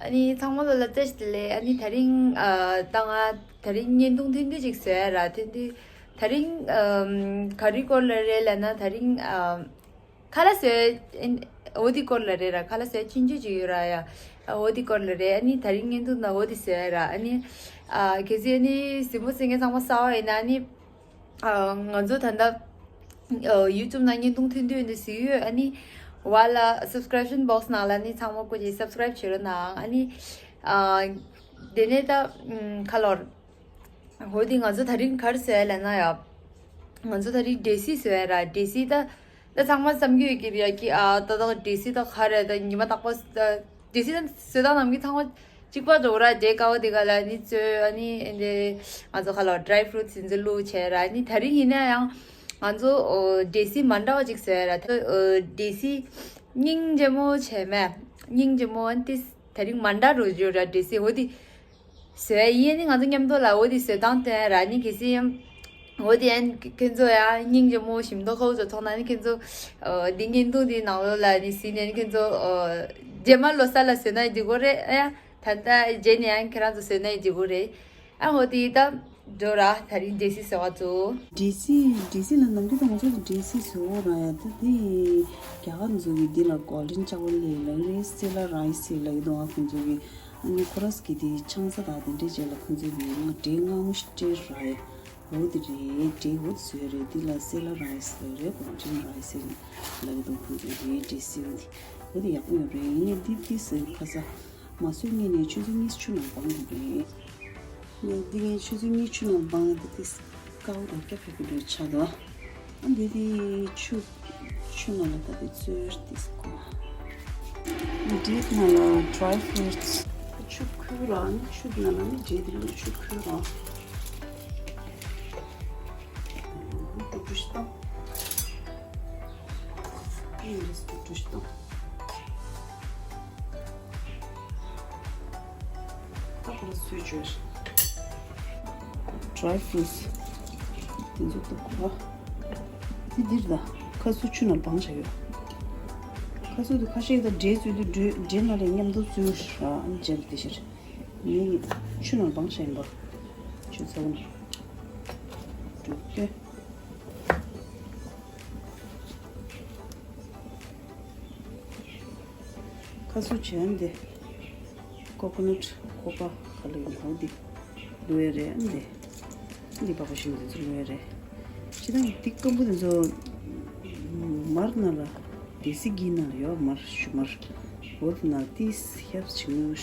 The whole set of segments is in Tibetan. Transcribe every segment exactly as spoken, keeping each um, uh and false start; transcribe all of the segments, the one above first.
ཨ་ནི་ཚང་མ་ལོ་ལ་བཀྲ་ཤིས་བདེ་ལེགས། ཨ་ནི་དེ་རིང་ཨ་ད་ང་དེ་རིང་བརྙན་ཐུང་ཐུང་ཐུང་ཅིག་བཟོས་ཡ་ར། ཐུང་ཐུང་དེ་རིང་ཨམ་ག་རེ་སྐོར་ལ་རེད་ལབ་ན། དེ་རིང་ཨམ་ཁ་ལག་བཟོས་ཨ་ནི་འོ་དེ་སྐོར་ལ་རེད་ར། ཁ་ལག་བཟོས་ཆུང་ཆུང་ཅིག་ཡོད་ར་ཡ། ཨ་འོ་དེ་སྐོར་ལ་རེད། ཨ་ནི་དེ་རིང་བརྙན་ཐུང་ནང་འོ་དེ་བཟོས་ཡ་ར། ཨ་ནི་ཨ་གལ་སྲིད་ཨ་ནི་གཟིགས་མོ་གཟིགས་མཁན་ཚང་མ་གསར་པ་ཡིན་ན། ཨ་ནི་ཨ་ང་ཚོ་ད་ལྟ་ཨ་YouTube་ནང་བརྙན་ཐུང་ཐུང་ཐུང་འདི་གཟིགས་ཡོད། ཨ་ནི་བ་ལ་subscription box་ནང་ལ་ནི་ཚང་མ་སྐུ་མཁྱེན་subscribe་བྱེད་རོགས་གནང་། ཨ་ནི་ཨ་དེ་ནས་ད་ཨམ་ཁ་ལོར་འོ་དེ་ང་ཚོ་དེ་རིང་ག་རེ་བཟོས་ཡ་ལབ་ན་ཡ། ང་ཚོ་དེ་རིང་འབྲས་སིལ་བཟོས་ཡ་ར། འབྲས་སིལ་ད་ད་ཚང་མ་བསམ་གྱི་ཡོད་ཀྱི་རེད་ཡ་ཀི། ཨ་ད་ད་འབྲས་སིལ་ད་ག་རེ་ད་ཉི་མ་རྟག་པར་ད་འབྲས་སིལ་ད་བཟོས་སྟངས་ནམ་རྒྱུན་ཚང་མ་གཅིག་པ་འགྲོ་ར། འབྲས་དཀར་པོ་དེ་ག་ལ་ནི་བཙོས། ཨ་ནི་ཨེ་འདྲ་ང་ཚོ་ཁ་ལོ་dry fruits་ཡིན་ཚོ་བླུགས་བྱས་ར། ཨ་ནི་དེ་རིང་ཡིན་ན་ཡང་ང་ཚོ་ཨོ་འབྲས་སིལ་མ་འདྲ་བ་ཅིག་བཟོས་ར། ད་ཨོ་འབྲས་སིལ་སྙིང་རྗེ་མོ་བྱས་མེད། སྙིང་རྗེ་མོ་ཨ་ནི་ཏིས་དེ་རིང་མ་འདྲ་རུ་བརྗོད་ར། འབྲས་སིལ་འོ་དེ་བཟོས་ཡིན། ཨ་ནི་ང་ཚོ་མཉམ་དུ་ལ་འོ་དེ་བཟོས་སྟངས་སྟོན་ར། ཨ་ནི་གལ་སྲིད་ཡང་འོ་དེ་ཡང་ཁྱེད་ཚོ་ཡང་སྙིང་རྗེ་མོ་ཞིམ་མདོག་ཁ་བོ་ཚོ་མཐོང་ན། ཨ་ནི་ཁྱེད་ཚོ་ཨ་འདི་བརྙན་ཐུང་འདི་ནང་ལོགས་ལ་ནི་གཟིགས་ནས་ནི་ཁྱེད་ཚོ་ཨ་རྗེས་མ་ལོ་གསར་ལ་བཟོས་ན་འགྲིག་གོ་རེད། ཨ་ཡ་ད་ལྟ་རྗེས་ནས་ཡང་ཁྱེད་རང་ཚོ་བཟོས་ན་འགྲིག་གོ་རེད། ཨ་འོ་དེ་ད་འགྲོ་ར། དེ་རིང་འབྲས་སིལ་བཟོ་བ་ཚོ། འབྲས་སིལ། འབྲས་སིལ་ལ་ནམ་རྒྱུན་ད་ང་ཚོ་འབྲས་སིལ་བཟོ་འོ་ར་ཡ། ད་དེ་རྒྱ་གར་ཚོ་གི་འདི་ལ་golden chocolate་ལབ་རེད། སེ་ལ་རའི་སི་ལབ་ཀྱི་འདུག་ཨ་ཁོང་ཚོ་གི། ཨ་ནི་ཁོ་ར་གི་དེ་ཆང་ས་དང་དེ་འདྲས་བྱས་ལ་ཁོང་ཚོ་གི་ང་འབྲས་མངར་མོ་ཞིག་སྤྲད་ར་ཡ། འོ་དེ་རེད། འབྲས་འོ་དེ་བཟོས་རེད། འདི་ལ་སེ་ལ་རའི་སི་ལབ་རེད། golden rice་ལབ་ཀྱི་འདུག་ཁོང་ཚོ་གི་འབྲས་སིལ་འོ་དེ། འོ་དེ་ཡག་པོ་ཡོད་རེད། ཡིན་ནའི་འདི་འདི་ཟེར་ཁ་ས་མ་བཟོས་སྔོན་ནས་ཆུ་ཚོད་གཉིས་ཆུ་ནང་སྦངས་དགོས་རེད། ངས་འདི་ངས་ཆུ་ཚོད་གཉིས་ཆུ་ནང་སྦངས་ཏེ་ཏིས་དཀར་པོ་དང་སྐྱ་ཕོད་ཀྱི་འདྲ་ཆགས་འདུག་ཨ་འདི་དེ་ཆུ་ཆུ་ནང་ལ་ད་དེ་བཙོས་ཏིས་ཀོ། འབྲས་ནང་ལ་dry fruits་ཆུ་ཁུར་ར། ཨ་ནི་ཆུ་ནང་ལ་ནི་འབྲས་དེ་ལ་ཆུ་ཁུར་ར། ཀྲུ་ཀྲུ་ཞིག་བཏང་། ཨ་ནི་འབྲས་ཀྲུ་ཀྲུ་ཞིག་བཏང་། ད་ཁོ་ལ་སུས་བཅོས། dry fruits་དེ་ཚོ་ཏོག་ཁོ་ར། དེ་འདིར་ད་ཁ་སུ་ཆུ་ནང་སྦངས་བྱ་ཡོད། ཁ་སུ་དེ་ཁ་ཤས་ད་འབྲས་བཙོས་དུས་འབྲས་འབྲས་ནང་ལ་མཉམ་དུ་བཙོས་ར། ཨ་ནི་རྗེས་ལ་དེ་ཕྱིར་ངས་ནི་ཆུ་ནང་སྦངས་བྱ་ཡིན་པ། ཆུ་ཚ་བོ་ནང་བླུགས་ཏེ། ཁ་སུ་བྱས་ཨ་ནི་དེ་coconut་ཁོག་པ་ག་ལ་ཡོད་ནོ་འདི་བླུགས་ཡ་རེད། ཨ་ནི་དེ་ཨ་ནི་འདི་པགས་པ་ཞིམ་པོ་དེ་ཚོ་བླུགས་ཡ་རེད། ཅི་ད་འདི་སྐམ་པོ་དེ་ཚོ་མར་ནང་ལ་དེ་སི་གི་ནང་ལ་ཡོད། མར་ཞུ་མར་འོ་དེ་ནང་ཏིས་ཧྱབ་ཆི་མོ།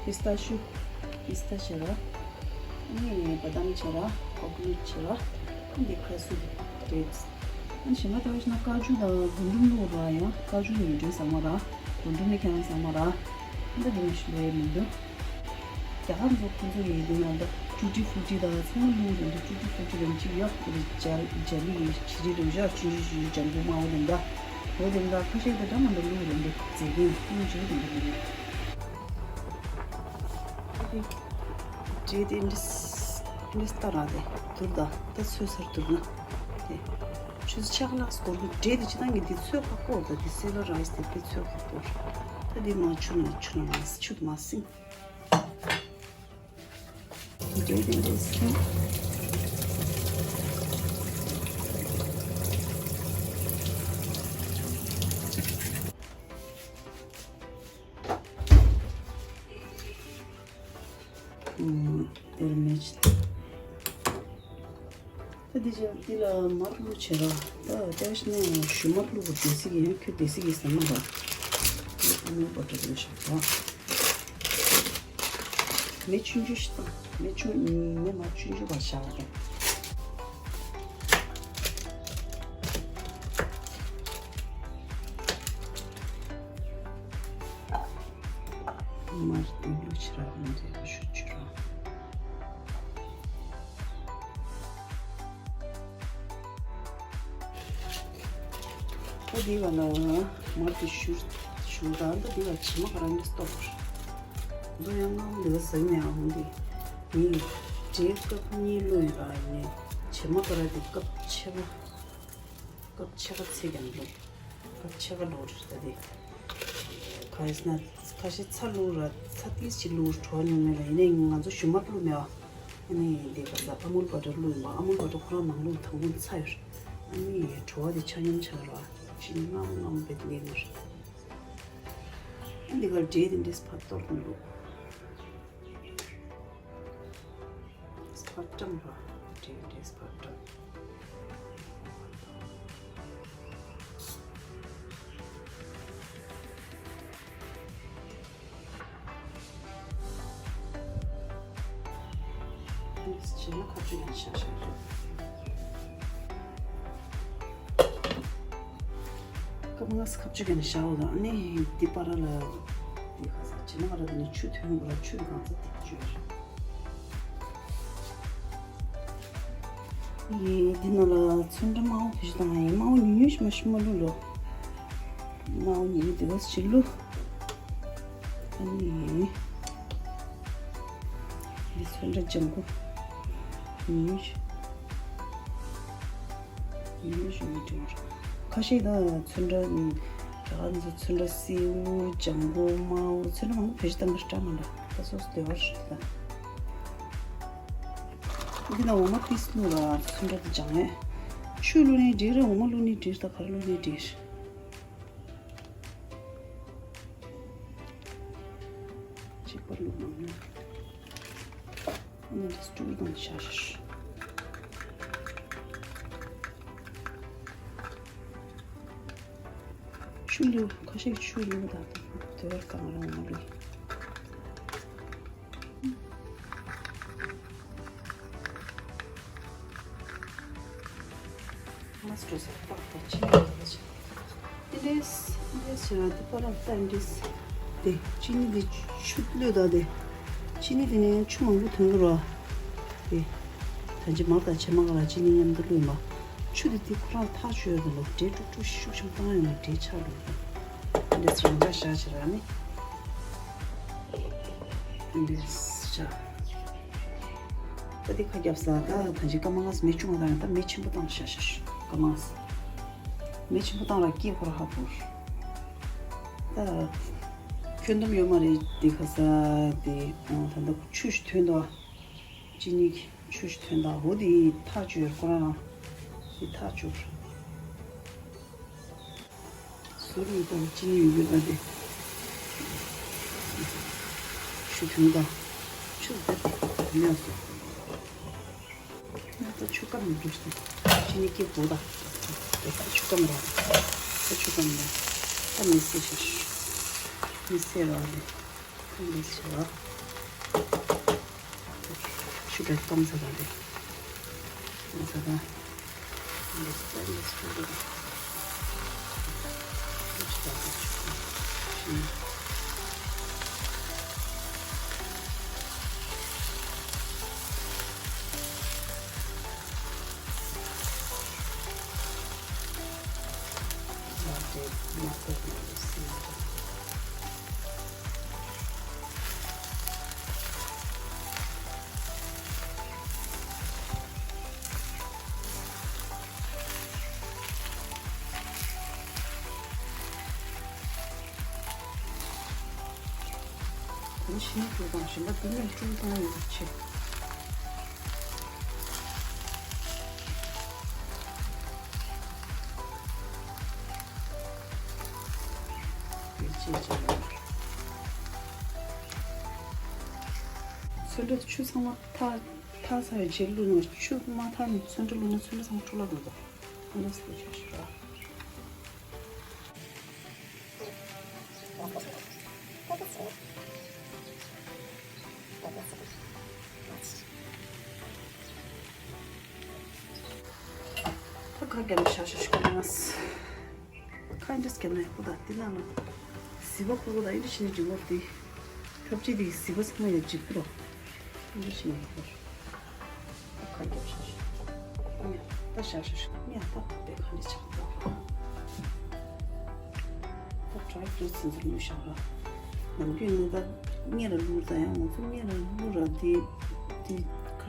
Pistachio། Pistachio་ར། ཨ་ནི་བ་དམ་བྱས་ར། coconut་བྱས་ར། ཨ་འདི་ཁ་སུ་འབྲས། ཨ་ནི་ཞེ་མ་ལྟ་བ་ཞིག་ན་ཀ་ཇུ་དང་རྒུན་འབྲུམ་བླུགས་ར། ཡང་ཀ་ཇུ་ནི་མི་འདྲ་ཟ་མ་ར། རྒུན་འབྲུམ་ནི་ཁྱེད་རང་ཟ་མ་ར། ཨ་འདི་འདི་མ་ཞིག་ལས་མི་འདུག་རྒྱ་གར་ཚོ་ཁོང་ཚོ་ཡི་འདི་ན་འདི་tutti frutti་དང་ཚང་མ་བླུགས་རེད་འདུག tutti frutti་རང་གཅིག་ཡོད་དེ་རེད། ཇ་ལི་ཇ་ལི་ཡི་བྱི་རིལ་རེད་བཞག་ཆུང་ཆུང་ཆུང་ཆུང་ཇམ་པོ་དམར་པོ་དེ་འདྲ། འོ་དེ་འདྲ་ཁ་ཤས་དེ་འདྲ་མ་འདྲ་བླུགས་རེད་འདུག་རྫས་འགན་ཁོང་ཚོ་དེ་འདྲ་རེད། འབྲས་དེ་འདྲ་འདྲ་ལྟ་ར་དེ་དུར་ད་ད་ཚོད་སར་དུར་ན་དེ་ཆུ་ཚོད་ཆག་ལགས་སྐོར་གྱི་འབྲས་དེ་ཅི་ད་ངས་དེ་ཚོད་ཁག་པོ་ད་དེ་སེ་ལ་རའི་སི་དེ་དཔེ་ཚོད་ཁག་པོ་ད་དེ་མ་ཆུ་ན་ཆུ་ན་མ་ཆུ་མ་སྲིང་། འབྲས་དེ་འདྲས་སྲིང་། ཨུམ། དེར་མེད། ད་འདི་ཅག་འདི་ལ་མར་བླུགས་བྱས་ར། ད་ལྟ་བ་ཞིག་ན་ཞུ་མར་བླུགས་པ་སྡེ་སྲིད་ཀྱི་ཡང་ཁྱོད་སྡེ་སྲིད་ཀྱི་ཟ་མ་ར། འདི་ཨ་མའི་བ་ཏྲ་བླུགས་བྱས་ར། མེ་ཆུང་ཆུང་ཞིག་བཏང་། མེ་ཆུང་མེ་མ་ཆུང་ཆུང་བ་བཞག་ར། མར་དེ་བླུགས་བྱས་ར། མར་དེ་བླུགས་བྱས་ར། ད་འདི་བ་ལ་མར་དེ་བཞུར་ ད་ལྟ་འདི་ལ་བྱེ་མ་ཀ་ར་འདི་སྟོར། འདི་ཡང་སྔ་མོ་འདི་ལ་ཟ་གི་མེད། ཨ་ཧོང་འདི་ངས་འབྲས་སྐབས་གཉིས་བླུགས་ཡོད་ར། ཡིན་ནའི་བྱེ་མ་ཀ་ར་འདི་སྐབས་ཕྱེད་ཀ། སྐབས་ཕྱེད་ཀ་ཚད་ཀྱང་འདུག་སྐབས་ཕྱེད་ཀ་བླུགས་རེད་ད་དེ། ག་ཡིན་ཟེར་ན་ཁ་ཤས་ཚྭ་བླུགས་ར། ཚྭ་ཏིས་ཅིག་བླུགས་བྲོ་བ་ཉུང་མེད་ལ། ཡིན་ནའི་ང་ཚོ་ཞུན་མར་བླུགས་མེད་པ། ཨ་ནི་འདི་ག་ས་ཨ་མུལ་བ་ཊར་བླུགས་ཡིན་པ། ཨ་མུལ་བ་ཊར་ཁོ་རང་ནང་བླུགས་དང་པོ་ཚྭ་ཡོད། ཨ་ནི་བྲོ་བ་དེ་ཆ་སྙོམས་ཆགས་ར། ཅིག་ནི་སྔ་མོ་སྔ་མོ་བེད་ལེན་མར། ཨ་འདི་ག་འབྲས་དེ་འདྲས་ཕར་གཏོར་གི་འདུག་སྤར་ཊམ་ར། འབྲས་འབྲས་སྤར་ཊམ། འདི་བྱས་ན་ཁ་ཆུ་ཡང་བཞག་བཞག་རེད། སྐབས་ལྔ་ཁ་ཆུ་གན་བཞག་འོ་དང་། ཨ་ནི་འདི་པ་ར་ལ་འདི་ག་ས་བྱེ་མ་ཀ་ར་དེ་ནི་ཆུ་ཐོན་དགོས་ལ། ཆུ་གང་ཚ་དེ་བཅོས་རེད། ཡེ་འདི་ནང་ལ་ཚོན་ཁྲ་དམར་པོ་དེ་ཞིག་དང་། ཡེ་དམར་པོ་ཉུང་ཉུང་ཞིག་མ་ཞིག་མ་བླུགས་ལོ། དམར་པོ་ཉུང་ཉུང་དེ་ག་ཞིག་བླུགས། ཨ་ནི་འདི་ཚོན་ཁྲ་ལྗང་གུ་ཉུང་ཉུང་ཞིག་ཉུང་ཉུང་ཞིག་མི་འདྲ་བ་རེད། ཁ་ཤས་ད་ཚོན་ཁྲ་ད་ག་ཚོ་ཚོན་ཁྲ་སེའུ་ལྗང་གུ་དམར་པོ་ཚོན་ཁྲ་མང་པོ་བེད་སྤྱོད་བཏང་གི་རེད། འདྲ་མི་འདྲ་ད་སོ་སོ་འདོད་པ་རེད་ད། འདི་ན་འོ་མ་ཏིས་བླུགས་ལ་ཚོན་ཁྲ་དེ་སྦྱང་ཡས། ཆུ་བླུགས་ནའི་འགྲིག་རེད། འོ་མ་བླུགས་ནའི་འགྲིག་ད་ག་རེ་བླུགས་ནའི་འགྲིག་གཅིག་པ་བླུགས་མང་ན། ཨ་ནི་འདི་སྐྲུར་དང་བཞག་ཤར། ཆུ་བླུགས། ཁ་ཤས་ཆུ་བླུགས་དང་དུ་བར་གང་རུང་མ་བླུགས། མ་སྤྲོ་ས་པགས་དང་ཅི་ཡང་མ་བྱེད། འདི་འདྲས་འདི་འདྲས་བྱེད་ན་འདི་པ་ར་ལྟ་འདྲས། དེ་ཅི་ནི་འདི་ཆུ་བླུགས་དང་དེ། ཅི་ནི་དེ་ནས་ཆུ་མང་པོ་ཐོན་གི་རོ། དེ་ད་ཅི་མར་དང་བྱེ་མ་ཀ་ར་ཅི་ནི་མཉམ་དུ་བླུགས་མ། ཆུ་དེ་དེ་ཁོ་རང་ཐག་ཆོད་ཡོད་དེ་ལོ། འབྲས་དཀྲུག་དཀྲུག་ཤུགས་ཆེན་པོ་བཏང་ཡོད་ན་འབྲས་ཆག་འགྲོ་གི་རེད། འདི་རང་འཇགས་བཞག་བྱེད་ར་ནི། འདི་བཞག་ད་འདི་ཁ་རྒྱབ་ས་ད་ད་ཅི་སྐར་མ་ལྔ་མེ་ཆུང་བ་དང་ད་མེ་ཆེན་པོ་བཏང་བཞག་བཞག་སྐར་མ་ལྔ་མེ་ཆེན་པོ་བཏང་ར་སྐྱེ་ཁོ་ར་ཧ་ཕུར། ད་ཁྱོན་བསྡོམས་ཡོད་མ་རེད། འདི་ཁ་ས་དེ་ད་ད་ཆུ་ཞིག་ཐོན་འདུག་ཅི་ནི་ཆུ་ཞིག་ཐོན་དང་། འོ་དེ་ཐག་ཆོད་ཁོ་རང་རང་དེ་ཐག་ཆོད། ཟུར་ཡིན་དང་ཅི་ནི་ཡོད་པ་དེ་ཆུ་ཐོན་དང་། ཆུ་དེ་མེད་སོང་། ད་ཆུ་སྐམ་མི་འགྲོ་ཞིག་ཅི་ནི་སྐྱེ་གོ་ད་དེ་ཆུ་སྐམ་ར། ད་ཆུ་སྐམ་ར། ད་མི་སེ་ཤ་མི་སེ་ར་རེད། ཁམས་ལས་ཆེ་བ། ཤུ་ག་སྐམ་ས་དང་རེད། སྐམ་ས་དང་། ཁམས་ལས་ཆེ་བ་ལས་ཆེ་བ་རེད། ཤུ་ག་སྐམ་ས་ཆུ་ག་ཤིང་། ལ་དེ་མ་ཐོག་ནས་སྲིད་འཇོག་གོང་བཞིན་དུ་དང་གཞན་པ་འདི་ནས་ཅུང་བཏང་ཡོད་པ་ཆེ། ཡོད་ཅེས་བྱས་ཡོད། ཚོན་ཁྲ་ཆུ་ཚང་མ་ཐག་ཐག་ཚར་བའི་རྗེས་བླུགས་ནས། ཆུ་མ་ཐག་ནས་ཚོན་ཁྲ་བླུགས་ན་ཚོན་ཁྲ་ཚང་མ་འཁྲུ་ལ་འགྲོ་འདུག་འདི་འདྲ་སེ་བྱས་ཤིག་ར། ད་ཁ་རྒྱབ་ནས་བཞག་བཞག་ཞིག་ཁ་ནས། ཁ་འདྲས་རྒྱབ་ན་ཡག་པོ་དང་དེ་ནང་ལ་ཟིལ་པ་ཁུར་པོ་དང་ཨེ་འདྲ་བྱས་ནས་འགྲིག་གོ་དེ། ཁྱབ་ཆེ་དེ་ཟིལ་པ་ཚང་མ་ཡང་འཇིབ་ཀྱི་རོ། ཨེ་འདྲ་བྱས་ནས་ཡག་པོ་རེད། ཁ་རྒྱབ་ཤ་ཤ། ཉ་ད་ཤ་ཤ་ཤ། ཉ་ད་ད་པའི་ཁ་ནས་ཆག་ད། ད་ ཌ་རའི་ཕུ་རུ་ཊི་སི་དེ་ཚོ་བླུགས་བཞག་ར། ནམ་རྒྱུན་ནི་ད་སྔོན་ལ་བླུགས་ད་ཡང་ང་ཚོ་སྔོན་ལ་བླུགས་ར་དེ་དེ་ཁ་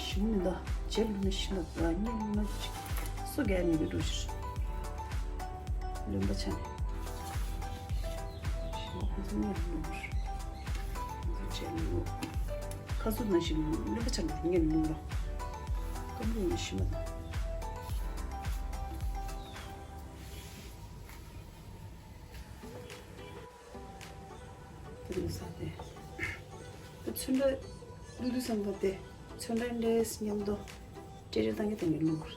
ཞིམ་མི་འདུག་རྗེས་བླུགས་ན་ཞིམ་ལ་ད་སྔོན་བླུགས་ན་སོ་རྒྱག་མི་འདུག་འགྲོ་ཕྱིར། རློན་པ་ཆགས་ནས། ཞིམ་པ་ཁོང་ཚོ་སྔོན་ལ་བླུགས་ར། ཁ་ཟུར་ནང་བཞིན་རློན་པ་ཆགས་ནས་སྔོན་ལ་བླུགས་ར། སྐམ་པོ་ཡིན་ན་ཞིམ་པ་དང་། དེ་ལ་ས་དེ། དེ་ཚོན་ཁྲ་བླུགས་དུས་ཙམ་པ་དེ་ཚོན་ཁྲ་འདྲེས་མཉམ་དུ་སྤྲེལ་སྤྲེལ་བཏང་གི་བཏང་གི་བླུགས།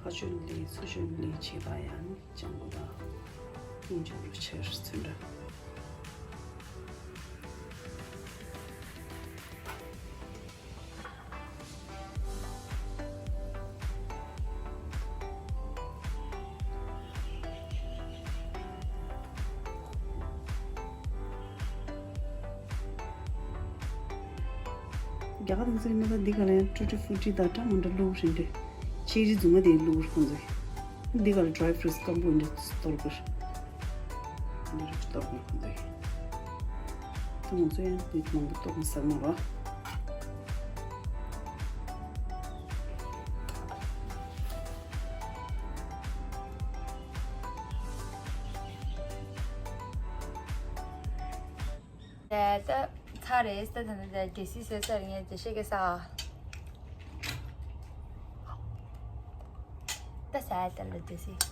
ཕ་ཆོས་ལས་ཚུལ་ཆོས་ལས་བྱེད་པ་ཡང་ལྗང་གུ་དང་སྙིང་རྗེ་རུ་ཆེར་ཚུལ་འདྲ། རྒྱ་གར་དེ་ཚོའི་སྣ་ཁ་འདི་ག་ལ་ཡང་ཊུ་ཊི་ཕུ་ཊི་དང་འདྲ་མི་འདྲ་བླུགས་རེད་འདྲ། ཆེ་རི་རྫུན་མ་དེ་བླུགས་རེད་ཁོང་ཚོས། འདི་ག་ལ་ཌ་རའི་ཕུ་རུ་ཊི་སྐམ་པོ་འདྲ་གཏོར་དགོས། འདི་རུ་གཏོར་དགོས་ཁོང་ཚོས། ད་ང་ཚོ་ཡང་འདི་མང་པོ་གཏོར་ནས་ཟ་མ་རེད། ད་ད་ཚར་རེད་ཟེར། ད་ནི་ད་གལ་སྲིད་བཟོས་ཚར་ངས་དེ་ཤེས་ཀྱི་ས། ད་ཟ་ཡ་ད་ལ་གལ་སྲིད།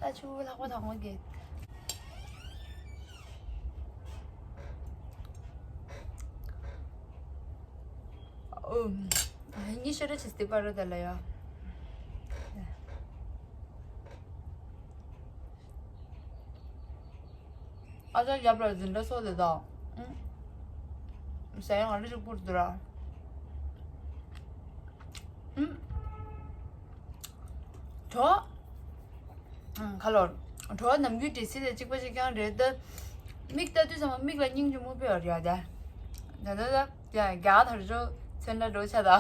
ད་ཆུ་ལྷག་པ་དང་པོ་གི། ཨོ། ཉི་ཤུ་རེ་ཆེ་སྟེ་པ་རོ་ད་ལ་ཡ། ཨ་ཅག་རྒྱབ་ལ་འཛིན་གྲྭ་སོགས་དེ་དང་། ཟ་ཡང་ང་འདྲ་ཅིག་པུར་འདུག་ར། གྲོ། ཁ་ལོར། གྲོ་ནམ་རྒྱུན་འབྲས་སིལ་དང་གཅིག་པ་གཅིག་རྐྱང་རེད་ད། མིག་ལྟ་དུས་ཙམ་པ་མིག་ལ་སྙིང་རྗེ་མོ་དཔེ་ཡོད་རེད་ཡ་ད། ད་ད་ད། ཡ་རྒྱ་དར་ཅོ་ཚོན་ཁྲ་འགྲོ་ཆ་ད།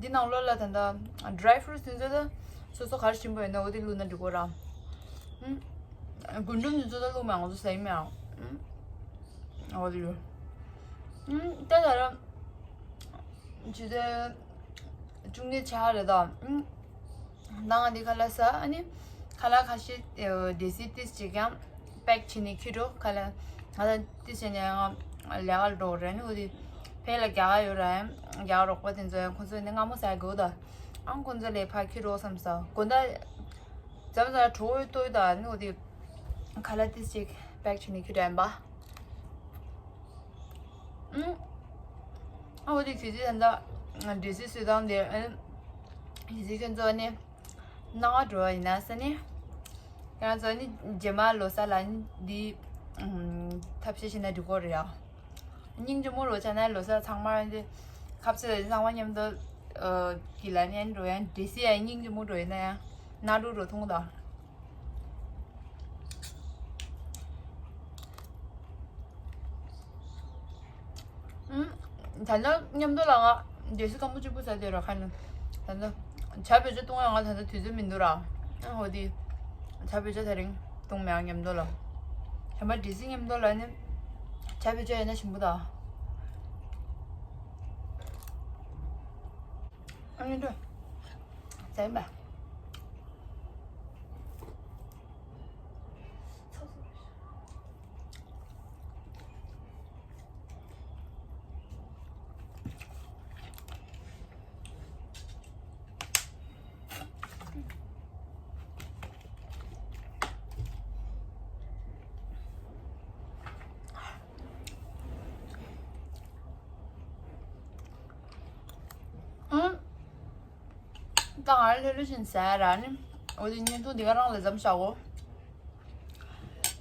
འདི་ནང་ལོགས་ལ་ད་ལྟ་ཌ་རའི་ཕུ་རུ་ཊི་དེ་ཚོ་ད་སོ་སོ་ག་རེ་ཞིམ་པོ་ཡོད་ན་འོ་དེ་བླུགས་ན་འགྲིག་གོ་ར། རྒུན་འབྲུམ་དེ་ཚོ་ད་བླུགས་མ་ང་ཚོ་ཟ་ཡི་མེད་ཨང་། འོ་དེ་ཡོད། ད་ད་ར་ཇི་ལྟར་བཅུ་གཉིས་ཆ་རེད་ད། ད་ང་འདི་ཁ་ལག་ཟ། ཨ་ནི་ཁ་ལག་ཁ་ཤས་འབྲས་སིལ་ཏིས་ཅིག་ཀྱང་པེག་བྱས་ནས་འཁྱེར་འགྲོ། ཁ་ལག་ང་ད་ཏིས་བྱས་ནས་ང་ལས་ཀ་ལ་འགྲོ་རེད། ཨ་ནི་འོ་དེ་ཕེ་ལ་རྒྱ་གར་ཡོད་ར། རྒྱ་གར་རོགས་པ་དེ་ཚོ་ཡང་ཁོ་ཚོ་ནི་སྔ་མོ་ཟ་དགོས་ད། ཨང་ཁོ་ཚོ་ལས་ཕར་འཁྱེར་འགྲོ་བསམ་ས་དགོན་ད་འཛམ་ས་གྲོ་བོའི་ལྟོས་ད། ཨ་ནི་འོ་དེ་ཁ་ལག་ཏིས་ཅིག་པེག་བྱས་ནས་འཁྱེར་འགྲོ་ཡིན་པ། ཨ་འོ་དེ་དུས་ཚོད་ད་ལྟ་འབྲས་སིལ་བཟོ་སྟངས་དེ། ཨ་ནི་དུས་ཚོད་ཁྱོད་ཚོ་ནི་སྣང་བ་འགྲོ་བ་ཡིན་ན་ས་ནི། ཁྱོད་ཚོ་ནི་རྗེས་མ་ལོ་གསར་ལ་ནི་འདི་ཐབས་ཤེས་བྱས་ན་འགྲིག་གོ་རེད་ཡ། སྙིང་རྗེ་མོ་རོ་ཆ་ན་ལོ་གསར་ཚང་མ་འདི་ཁབ་ཚེ་ཚང་མ་མཉམ་དུ་གི་ལ་ནི་འགྲོ་ཡ། འབྲས་སིལ་ཡ་སྙིང་རྗེ་མོ་འགྲོ་ཡིན་ན་ཡ་སྣ་དྲུག་རོ་ཐུང་ད། ད་ལྟ་མཉམ་དུ་ལ་ང་འབྲས་སིལ་སྐམ་པོ་གཅིག་པུ་ཟ་བསྡད་ར། ཁ་ནས་ད་ལྟ་ཇ་བེད་སྤྱོད་གཏོང་ཡ་ང་ད་ལྟ་དུས་ཚོད་མི་འདུག་ར། ཨ་འོ་དེ་ཇ་བེད་སྤྱོད་དེ་རིང་གཏོང་མེད་ཨ། མཉམ་དུ་ལ་ཞན་པ་འབྲས་སིལ་མཉམ་དུ་ལ་ནི་ཇ་བེད་སྤྱོད་ཡོད་ན་ཞིམ་པོ་ད། ཨ་ནི་འགྲོ་ཟ་ཡིན་པ། ད་ང་ལྷོད་ལྷོད་བཞིན་ཟ་ཡ་ར་ནི། འོ་དེ་བརྙན་ཐུང་འདི་ག་རང་ལ་མཚམས་བཞག་གོ།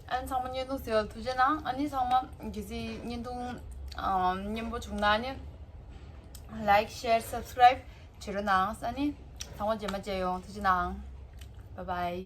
ཨ་ནི་ཚང་མ་བརྙན་ཐུང་གཟིགས་པར་ཐུགས་རྗེ་གནང་། ཨ་ནི་ཚང་མ་གལ་སྲིད་བརྙན་ཐུང་སྙན་པོ་བྱུང་ན་ནི་ལའིཀ་ཤེར་སབ་སི་ཀ་རའིབ་བྱེད་རོགས་གནང་། ཨ་ནི་ཚང་མ་རྗེས་མ་མཇལ་ཡོང་། ཐུགས་རྗེ་གནང་། Bye bye.